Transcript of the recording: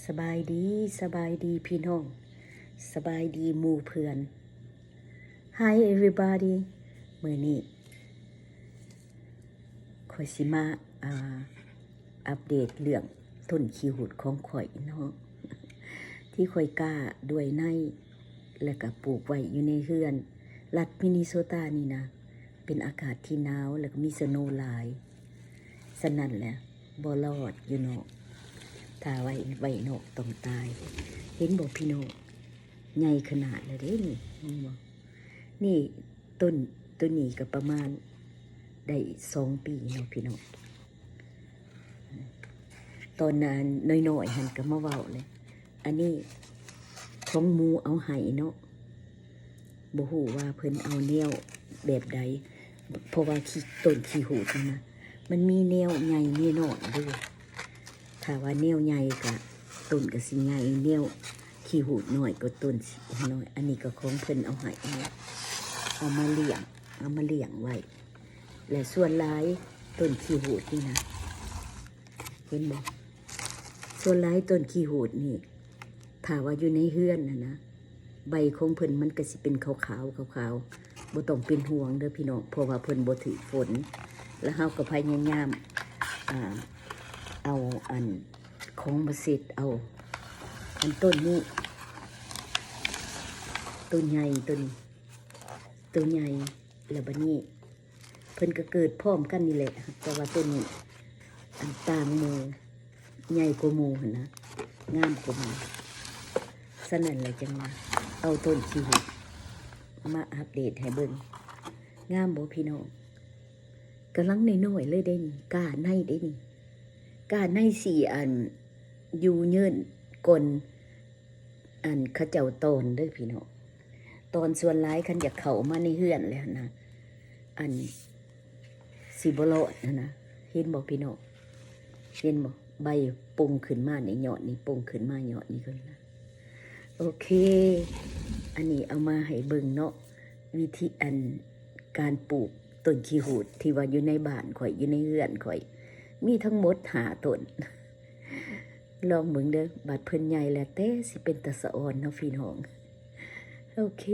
ສະບາຍດີ, ສະບາຍດີພີ່ນ້ອງ, ສະບາຍດີໝູ່ເພື່ອນ. Hi everybody. ມື້ນີ້ຂ້ອຍຊິມາ ອ່າ ອັບເດດເລື່ອງຕົ້ນຂີ້ຫູດຂອງຂ້ອຍເນາະ ທີ່ຂ້ອຍກ້າດ້ວຍໃນ ແລ້ວກະປູກໄວ້ຢູ່ໃນເຮືອນ. ລັດມິນນີໂຊຕານີ້ນະ ເປັນອາກາດທີ່ໜາວ ແລ້ວກະມີສະໂນຫຼາຍ. ສະນັ້ນແຫຼະ ບໍ່ລອດຢູ່ນອກ ຖ້າໄວ້ ໄວ້ນອກຕ້ອງຕາຍ. ເຫັນບໍ່ພີ່ນ້ອງ? ໃຫຍ່ຂະໜາດແລ້ວເດ້ນີ້ ເຫັນບໍ່? ນີ້ຕົ້ນ ໂຕນີ້ກໍປະມານໄດ້ສອງປີເນາະພີ່ນ້ອງ. ຕອນນັ້ນນ້ອຍໆຫັ້ນກໍມາເວົ້າເລີຍ ອັນນີ້ຂອງໝູເອົາໃຫ້ເນາະ. ບໍ່ຮູ້ວ່າເພິ່ນເອົາແນວແບບໃດ ເພາະວ່າຂີ້ ຕົ້ນຂີ້ຫູດນີ້ນະ ມັນມີແນວໃຫຍ່ແນວນ້ອຍເດ້. ຖ້າວ່າແນວໃຫຍ່ກະຕົ້ນກະຊິໃຫຍ່, ແນວຂີ້ຫູດນ້ອຍກໍຕົ້ນຊິນ້ອຍ. ອັນນີ້ກໍຂອງເພິ່ນເອົາໃຫ້ເນາະ ເອົາມາລ້ຽງ ເອົາມາລ້ຽງໄວ້. ແລະສ່ວນຫຼາຍຕົ້ນຂີ້ຫູດນີ້ນະ ເຫັນບໍ່? ສ່ວນຫຼາຍຕົ້ນຂີ້ຫູດນີ້ ຖ້າວ່າຢູ່ໃນເຮືອນຫັ້ນນະ ໃບຂອງເພິ່ນມັນກໍຊິເປັນຂາວໆ ຂາວໆ. ບໍ່ຕ້ອງເປັນຫ່ວງເດີພີ່ນ້ອງ ເພາະວ່າເພິ່ນບໍ່ຖືກຝົນ. ແລ້ວເຮົາກໍພະຍາຍາມ ອ່າ ເອົາອັນຂອງມາເຊັດເອົາ. ອັນຕົ້ນນີ້ ໂຕໃຫຍ່ ໂຕນີ້ ໂຕໃຫຍ່. ແລ້ວບັດນີ້ ເພິ່ນກໍເກີດພ້ອມກັນນີ້ແຫຼະ ແຕ່ວ່າໂຕນີ້ອັນຕ່າງໝູ່ ໃຫຍ່ກວ່າໝູ່ຫັ້ນນະ ງາມກວ່າໝູ່. ສະນັ້ນແຫຼະ ຈັ່ງວ່າເອົາຕົ້ນຂີ້ຫູດມາອັບເດດໃຫ້ເບິ່ງ. ງາມບໍ່ພີ່ນ້ອງ? ກຳລັງນ້ອຍໆເລີຍເດ້ນີ້ ກ້າໃນເດ້ນີ້ ກ້າໃນຊິອັນຢູ່ເຍີນກ່ອນ ອັນເຂົາເຈົ້າຕອນເດີພີ່ນ້ອງ. ຕອນສ່ວນຫຼາຍຄັນຢາກເຂົ້າມາໃນເຮືອນແລ້ວນະ ອັນຊິບໍ່ລອດຫັ້ນນະ. ເຫັນບໍ່ພີ່ນ້ອງ? ເຫັນບໍ່? ໃບປົ່ງຂຶ້ນມາໃນຍອດນີ້ ປົ່ງຂຶ້ນມາຍອດນີ້ກໍນະ. ໂອເຄ ອັນນີ້ເອົາມາໃຫ້ເບິ່ງເນາະ ວິທີອັນການປູກຕົ້ນຂີ້ຫູດທີ່ວ່າຢູ່ໃນບ້ານຂ້ອຍ ຢູ່ໃນເຮືອນຂ້ອຍ ມີທັງໝົດຫ້າຕົ້ນ. ລອງເບິ່ງເດີ ບາດເພິ່ນໃຫຍ່ແລ້ວແຕ່ຊິເປັນຕາສະອອນເນາະພີ່ນ້ອງ. ໂອເຄ